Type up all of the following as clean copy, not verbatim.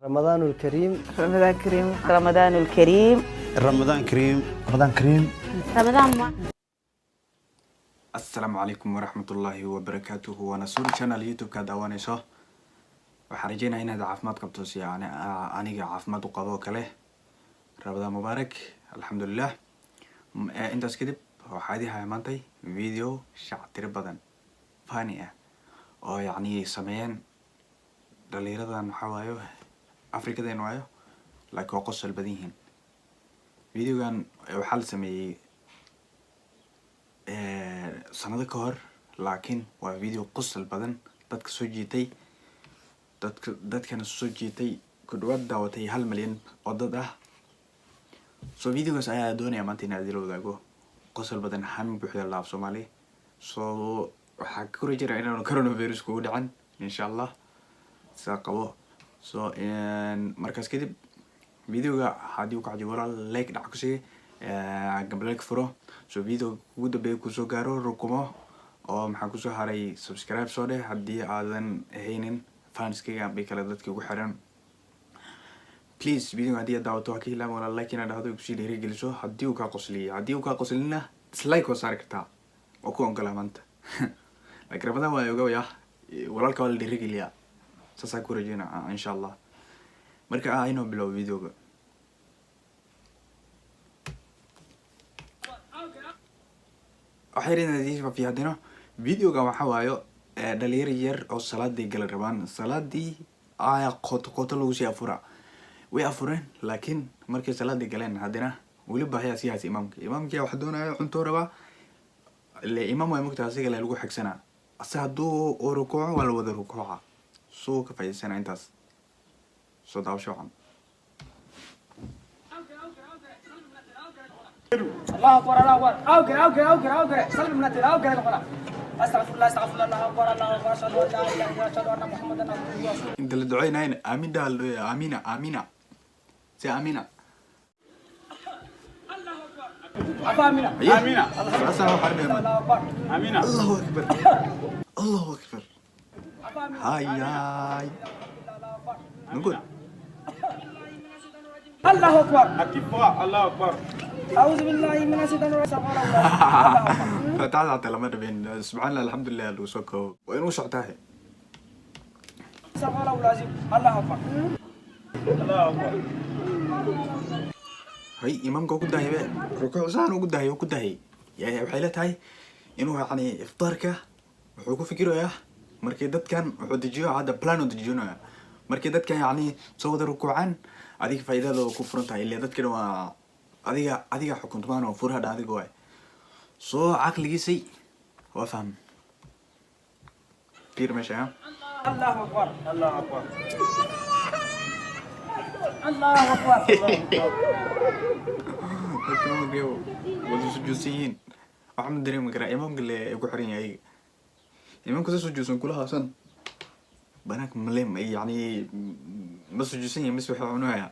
رمضان الكريم. رمضان كريم. رمضان الكريم. رمضان كريم. رمضان كريم. رمضان ما Asalaamu calaykum waraxmatullaahi wabarakaatuhu. Waana Suuri Channel YouTube-ka daawanayso. Waxaan rajeynaya inaad caafimaad qabto si aniga caafimaad u qabo oo kale. Ramadaan mubaarak. Alxamdulilah. Intaas kadib waxaa idin haya maantay video shactiro badan, funny ah, oo yacni sameeyeen dhalinyaradan. Waxaa waayo Afrikadeen waayo, laakiin waa qosol badan yihiin. Videogan waxaa la sameeyey sanado ka hor, laakiin waa video qosol badan, dadka soo jiitay, dadkana soo jiitay, ku dhawaad daawatay 1 milyan oo dad ah. So videogaas ayaa doonaya maanta inaan idila wadaago. Qosol badan, hami buuxda laab Soomaali. So waxaa ku rajinaya inaanu coronavirus kugu dhicin, insha Allah, saa qabo. So markaas kadib videoga haddii uu ku cajibo, walaal, like dhac ku sii, gambaleelka furo, so video ugu dambeeya kusoo gaaro. Rukumo oo maxaa kusoo haray? Subscribe soo dheh haddii aadan haynin fanskayga ambi kale dadkii ugu xiran. Please, videoga haddii aad daawato, waa ka ilaama, walaal, like inaad dhahdo, kusii dhiirigeliso haddii uu kaa qosliyay. Haddii uu kaa qoslina, dislike waa saari kartaa, waa ku ogolaa maanta. Laakiin Ramadaan waa ogawaya, walaalka waa la dhiirigeliyaa. Saasaa ku rajeyna, insha Allah. Marka inoo bilow videoga. Waxay yidhahdeen faafiya. Haddana videoga waxaa waayo dhalinyaro yar oo salaadii gala rabaan. Salaadii ayaa qoto qoto lagu sii afura. Way afureen, laakiin markay salaadii galeen, haddana weli baahiyaa sii haysa imaamka. Imaamkii wax doonaya, cunto rabaa. Ile imaam waa mogta, asiga le lagu xigsanaa. Ase hadduu uu rukuuco, waa la wada rukuuca. Suu ka faa'iidaysana intaas. Soo daawasho wacan. الله اكبر، الله اكبر. اوكي اوكي اوكي اوكي، سلم من اوكي قرا. استغفر الله، استغفر الله. الله اكبر، الله اكبر. اشهد ان لا اله الا الله، اشهد ان محمدا عبده ورسوله. Inta la duceynayna aamin dhaha la dhahoya. Aamina, aamina, si aamina. امين. Aamina. Saasaa waxaa dhahay. الله اكبر. Allahu akbar, allahu akbar. Hayay nugud. الله اكبر. الله اكبر. اعوذ بالله من الشيطان الرجيم. الله اكبر. Faataxda xataa lama dhabin. Subxaan Allah, alxamdulilah, lagu soo koobo. Waa inuu socotaa. استغفر الله العظيم. الله اكبر. الله اكبر. Hay, imaamka ku daayay be rukuuc saan ugu daayay, ku daayay. Yani waxay la tahay inuu yacni iftaarka wuxuu ku fikirayaa markii dadkan wuxuu dejiyo hadda plan uu dejinaya markii dadkan yacni soo wada rukuucaan. Adiga faa'iidada oo ku furan tahay, ilaa dadkan waa adiga xukuntumaan oo furaha adiga waay. Soo caqligiisay waa faham. Fiir meesha ha. الله اكبر. الله اكبر. الله اكبر. Dadka imaamka wada sujuudsan yihiin, waxaa ma dareemi karaa imaamka le ay ku xiran yahay. Imaamka sa sujuudsan kula haasan banaanka malem, yani ma sujuudsan yahay mise waxaa cunaya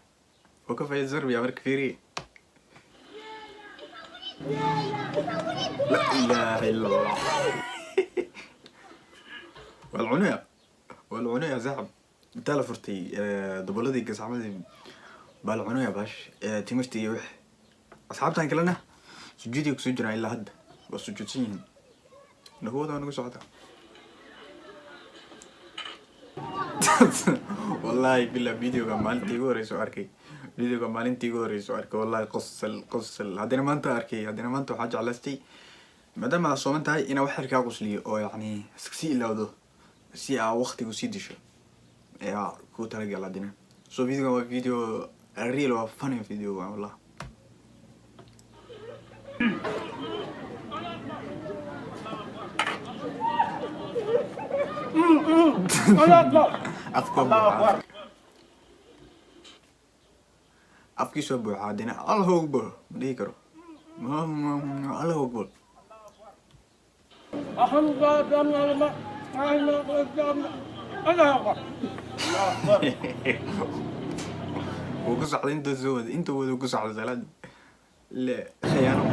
oo ka faa'iidaysan rabaya. Marka fiiri. La ilaha illa Allah. Waa la cunaya, waa la cunaya, saaxib. Intaa la furtay daboladii gasacmadii baa la cunaya baash timirtii iyo wixii. Asxaabtan kalena sujuudiga kusoo jiraan ilaa hadda, waa sujuudsan yihiin. Nagawada waa nagu socota. Wallahi billah, videoga maalintii igu horeysa oo arkay, videoga maalintii igu horeysa oo arkay, wallahi qosol qosol. Haddana maanta arkay, haddana maanta waxaa jeclaystay, maadaama aad sooman tahay, inaa wax yar kaa qosliyo oo yacni iska sii ilowdo, si aa waqtigu sii disho ayaa ku talagal haddana. So videoga waa video real, waa funny video wallah. الله اكبر. Afka waa buuxa, afkiisoo buuxa. Haddana allahu akbar ma dhihi karo. Allahu akbar. الحمد لله. الله اكبر. Wuu ku socday intuu soo wada, intuu wada ku socday salaad le khiyaano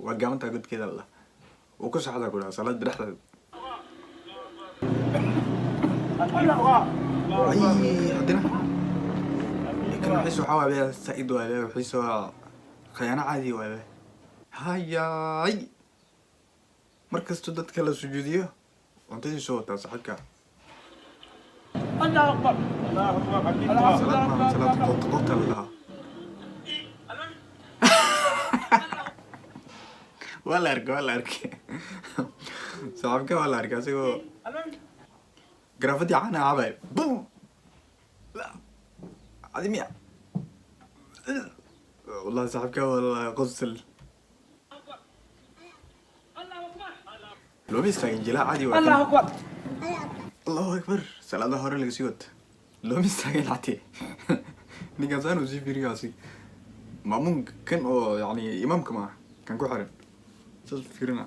waa gaabantaa godkeeda la wuu ku socdaa ku dhaha salaada dhexdeeda. الله اكبر. Ay, haddana kan wixiisa waxaa waaya saa'id waaya, wixiisa waa khiyaano caadi waaya. Hayaay, mar kastoo dadka la sujuudiyo cuntadiisu wataa saaxiibka. الله اكبر. الله أكبر. حقيقة. Salaad maaha, salaad qoota qoota la dhahaa. Waa la arkay, waa la arkay saaxiibka, waa la arkay asagoo garaafadii caana cabay. Bum, adi miya? Wallahi saaxiibka, wallahi qosl looma istaagin, jilaa caadi waa الله kan. اكبر. Allahu akbar, salaada hore laga sii wata, looma istaagin xatee. Ninkaan saan uu sii fiiriyo asi maamuun kan oo yani imaamka maaha, kan ku xiran saas u fiirina.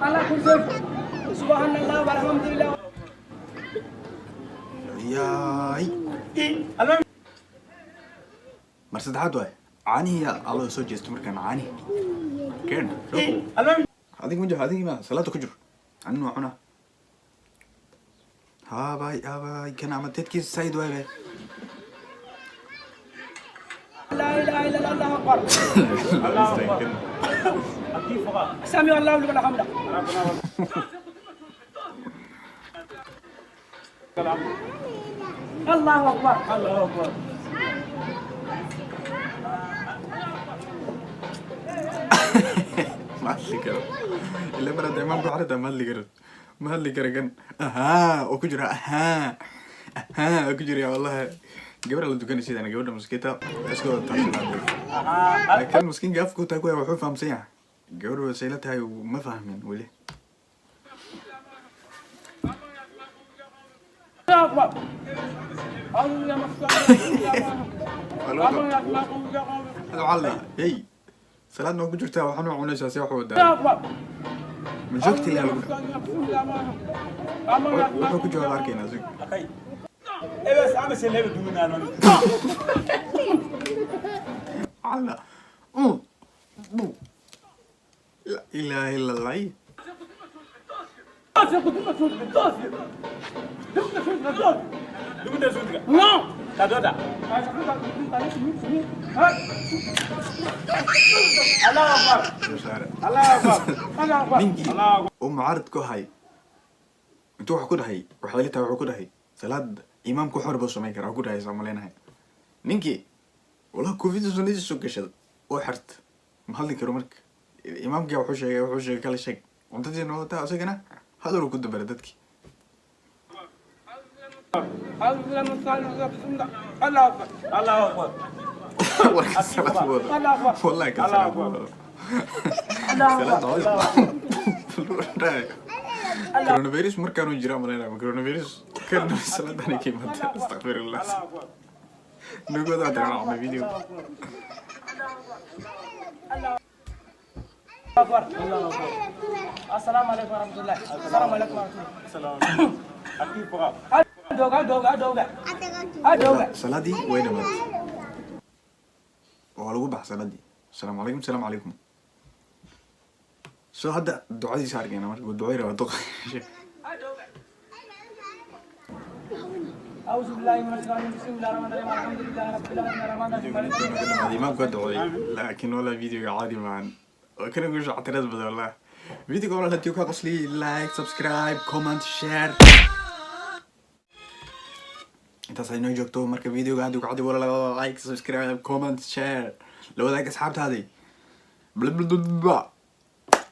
الله كرسي، سبحان الله والحمد لله. Yaay, mar saddexaad waay, caanihii alla soo jeesto markaan caanihi keen soo qabo. Adiga ma jiro, adiga ma salaada ku jiro, anina waa cunaa. Haabay haabay, kan ama teedkiisa said waay bay. لا اله الا الله، الله اكبر. Istaagin. حقيقة. سمع الله لمن حمده. الله اكبر. الله أكبر. Ma hadli karo ila mar hadda imaamku xarita, ma hadli karo, ma hadli karo kan. Ahaa, oo ku jira, ahaa ahaa, oo ku jira. Wallahi gabadha la tukanay sidana, gabadha maskiinta iska wadataa salaada, laakiin maskiinka afku taa ku wuxuu fahamsan yahay gabadhu wasay la tahay, ma fahmin weli. الله اكبر. Waa lagu qab- hada waxaa la dhahaa, hey, salaad noo ku jirtaa, waxaan u cunaysaa si wax u wadaa. الله اكبر. Ma joogti ilaa lagu dhaha, wuxuu ku jawaab arkaynaa asiga. أخي. إيه بس عم سلم دون أنا. Alla bu la ilaha illa allah. دون زودك. كدودا. الله أكبر. Soo saare. الله أكبر. الله اكبر. Ninkii الله أكبر. uu mucaarad ku ahay intuu wax ku dhahay, waxay la tahay wuxuu ku dhahay salaad imaamku xor buu samayn karaa ku dhahay, saan maleynahay. Ninkii wallahi koofida sunnadiisa soo gashada oo xirta, ma hadli karo. Marka imaamkii wuxuu sheegay kala sheeg, cuntadiina wataa, isagana hadal uu ku dabara dadkii. الله اكبر. الله أكبر. Warka salaad buu wada. الله اكبر. Wallahi kan salaad buu wada, salaad cawd. Coronavirus markaanu jira malaynaya, coronavirus kan salaadani ka imaata, astaqfirullah. الله أكبر. Nagu wada diracna video. اكبر. السلام عليكم ورحمه الله، السلام عليكم ورحمه الله. السلام عليكم. حقيقة. دوغا دوغا دوغا دوغا. Salaadii way dhamaatay, waa lagu bax salaadii. Asalaamu calaykum, asalaamu calaykum. So hadda ducadiisa arkayna, marka uu ducay rabaa duqa. أعوذ بالله من الشيطان الرجيم، بسم الله الرحمن الرحيم، الحمد لله رب العالمين، الرحمن الرحيم، مالك Videogan intuu naga dhamaaday imaamku waa ducday, laakiin wallah videoga caadi maahan, waa kana guusha ctiraad badan. Wallah videoga walaal hadii kaa qosliyay, like, subscribe, comment, share, intaas ay noo joogto. Marka videoga haddii ku cadi walaal, like, subscribe, comment, share, la wadaag asxaabtaadii. Blablabla.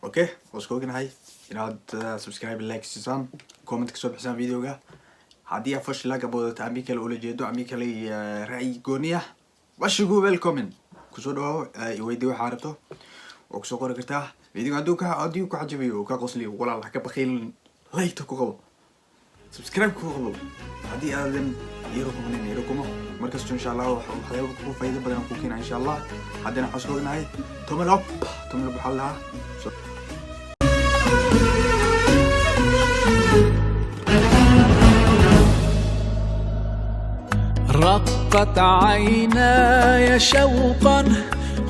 Okay, waa isku ognahay inaad subscribe, like siisaan, comment kasoo bixisaan videoga. Haddii aad fash laga boodata ami kale ula jeedo, ami kale ra'yi gooni ah, washigu welcome, kusoo dhawaaw, iweydii waxaa rabto oo kusoo qori kartaa. Videoga haddii ku cajabiyo oo ka qosliyo, walaal ha ka bakhaylin, like ku qabo, subscribe ku qabo. Haddii aadan ii rukumanin, ii rukumo. Markasto insha Allah waxyaabo kugu faa'iido badan ku keena insha Allah. Haddana waxaan isku ognahay tomalop tomalop, waxaa la dhahaa. رقت عيناي شوقا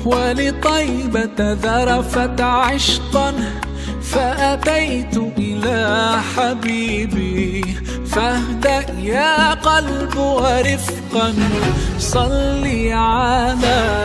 ولطيبة ذرفت عشقا. فأتيت إلى حبيبي، فاهدأ يا قلب ورفقا، صلي على